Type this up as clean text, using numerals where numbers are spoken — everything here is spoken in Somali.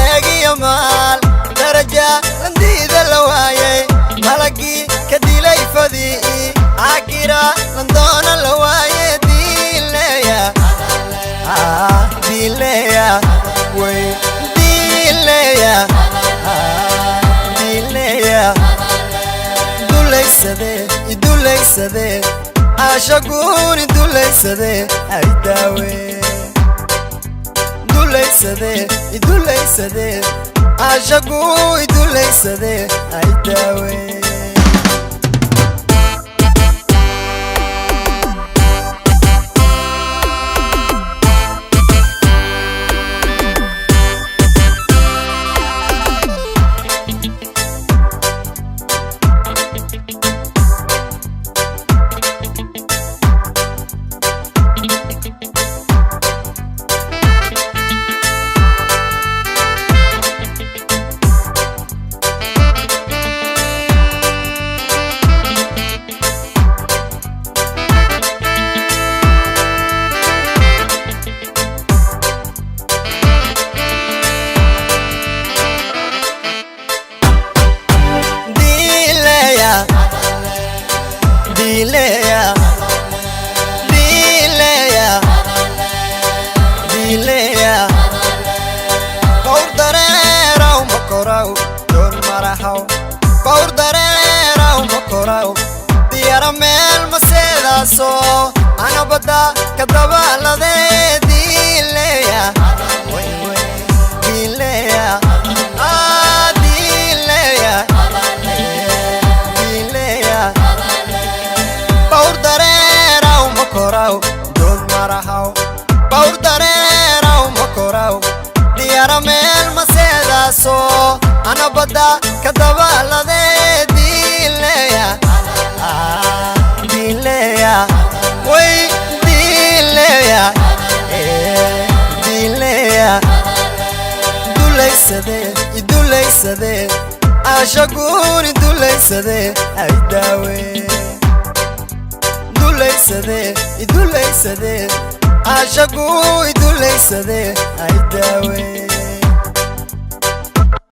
Deegiyo maal daraja landiida la waayey, malagii ka dilay fadii akira landoona la waaye. Diileya, diileya, way diileya, diileya. Dulaysade, idulaysade, caashaguuni dulaysade, ay daawe. Dulaysade, idulaysade, caashagu idulaysade, ay daawe. Dileya, dileya, dileya, dileya. Bawr dareeraw ma koraw doon marahaw, bawr dareeraw ma koraw diyara meel ma seedaaso, ana badda ka dabaaladee. Dileya, dileya, ah, dileya, dileya. Bawr dareeraw ma koraw doon marahaw, bawr dareeraw ma koraw diyara meel ma seedaaso, ana badda ka dabaaladee. Dileya, ah, dileya, way dileya, dileya. Dulaysade, idulaysade, caashaguuni dulaysade, ay daawe. Dulaysade, idulaysade, caashagu idulaysade, ay daawe.